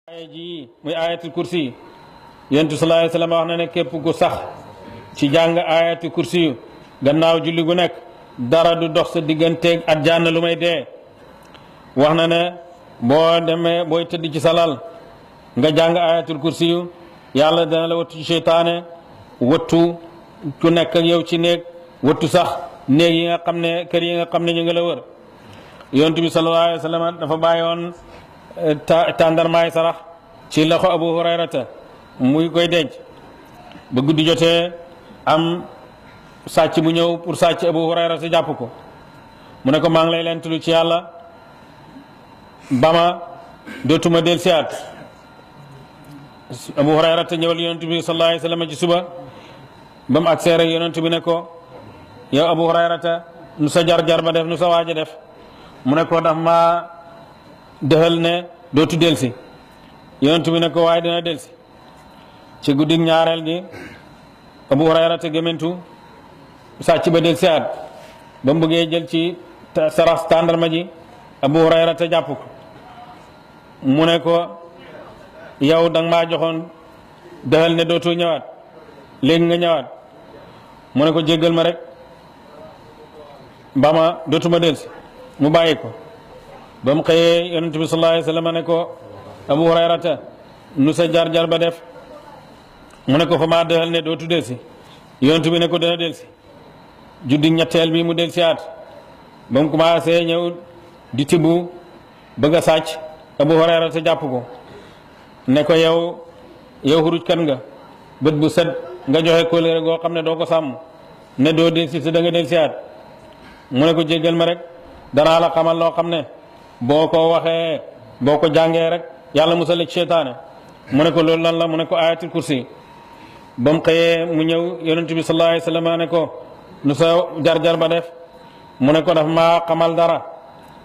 aaya ji muy ayatul kursi yonent sallallahu alayhi wa sallam wax na ne képp ku sax ci jàng ayatul kursi yu gannaaw julli gu nekk dara du dox sa digganteeg àjjana lu may dee. wax na ne boo demee booy tëdd ci salal nga jàng ayatul kursi yu yàlla dana la wattu ci seytaane wattu ku nekk ak yow ci néeg wattu sax néeg yi nga xam ne kër yi nga xam ne ñu ngi la wër. yonent bi sallallahu alayhi wa sallam dafa bàyyi woon tàndarmaay sarax ci loxo Abu Hurayrata muy koy denc ba guddi jotee am sàcc bu ñëw pour sàcc Abu Hurayrata jàpp ko mu ne ko maa ngi lay leen tudd ci yàlla bama dootuma del siyaat. Abu Hurayrata ñëwal yonent bi sallallahu alayhi wa sallam ci suba ba mu agsee rek yonent bi ne ko yow Abu Hurayrata nu sa jar-jar ba def nu sa waaja def mu ne ko daf ma defal ne dootu delsi. yonent bi ne ko waaye dina delsi. ci guddi ñaareel gi Abu Hurayrata gëmentu sàcc ba delsi at ba mu bëggee jël ci sarax tàndarma ji Abu Hurayrata jàpp ko mu ne ko yow danga maa joxoon defal ne dootu ñëwaat léegi nga ñëwaat mu ne ko jéggal ma rek ba ma dootuma delsi mu bàyyi ko. ba mu xëyee yonent bi sallallahu alayhi wa sallam ne ko Abu Hurayrata nu sa jar-jar ba def mu ne ko fa maa defal ne dootu delsi. yonent bi ne ko dana delsi. juddi ñetteel bi mu delsi at ba mu commencé ñëw di tibbu bëgg a sàcc Abu Hurayrata jàpp ko ne ko yow xuruj kan nga bët bu set nga joxe kóllëre goo xam ne doo ko sàmm ne doo delsi te da nga delsi at mu ne ko jéggal ma rek danaa la xamal loo xam ne boo ko waxee boo ko jàngee rek yàlla musal ci seytaane. mu ne ko loolu lan la mu ne ko ayatul kursi. ba mu xëyee mu ñëw yonent bi sallallahu alayhi wa sallam ne ko nu sa jar-jar ba def mu ne ko daf maa xamal dara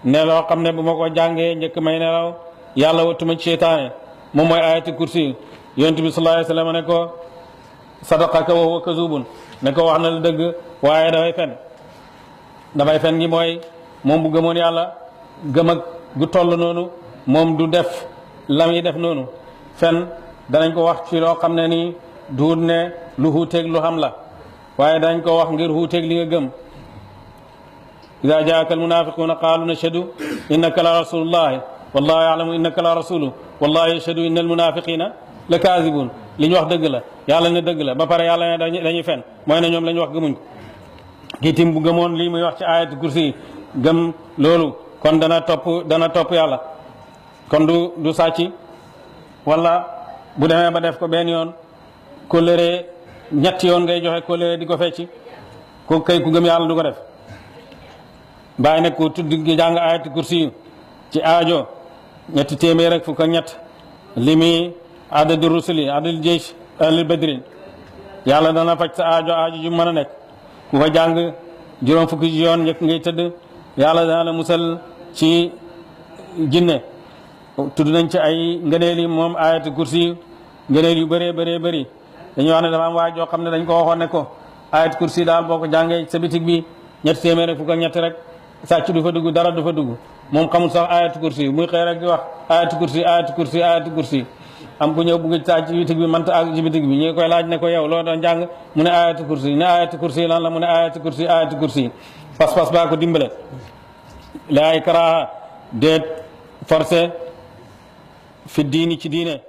ne loo xam ne bu ma ko jàngee njëkk may nelaw yàlla wattuma ci seytaane moom mooy ayatul kursi. yonent bi sallallahu alayhi wa sallam ne ko sadaqaka wa huwa kazubun ne ko wax na la dëgg waaye dafay fen gi mooy moom bu gëmoon yàlla gëm ak gu toll noonu moom du def lam yi def noonu. fen danañ ko wax ci loo xam ne nii duut ne lu xuuteeg lu xam la waaye danañ ko wax ngir xuuteeg li nga gëm. ida jaaka almunafiquna qaalu nashhadu innaka la rasulullahi wallahu yaalamu innaka la rasulu wallahu yashhadu inna almunafiqina la kaazibun. li ñu wax dëgg la yàlla ne dëgg la ba pare yàlla ne dañuy fen mooy ne ñoom la ñu wax gëmuñ ko. kii tim bu gëmoon lii muy wax ci ayatul kursi gëm loolu kon dana topp yàlla kon du sàcc wala bu demee ba def ko benn yoon kóllëre ñetti yoon ngay joxe kóllëre di ko fecci ko kay ku gëm yàlla du ko def. bàyyi nag ko tudd gi jàng ayatul kursi ci aajo ñetti téeméer rek fukk ak ñett limi adadu rusuli adadu jeysh ahli badrin yàlla dana faj sa aajo ju mën a nekk. ku ko jàng juróom fukki yoon njëkk ngay tëdd yàlla dana la musal ci jinne. tudd nañ ci ay ngëneel yi moom ayatul kursi ngëneel yu bëree bëri dañuy wax ne dafa am waay joo xam ne dañ ko waxoon ne ko ayatul kursi daal boo ko jàngee sa bitig bi ñetti téeméer rek fukk ak ñett rek sàcc du fa dugg dara du fa dugg. moom xamul sax ayatul kursi muy xëy rek di wax ayatul kursi am ku ñëw bugg sàcc bitig bi mënta ak ci bitig bi ñu koy laaj ne ko yow loo doon jàng mu ne ayatul kursi ne ayatul kursi lan la mu ne ayatul kursi pas-pas baa ko dimbale. laay karaaha déet forcé fi diini ci diine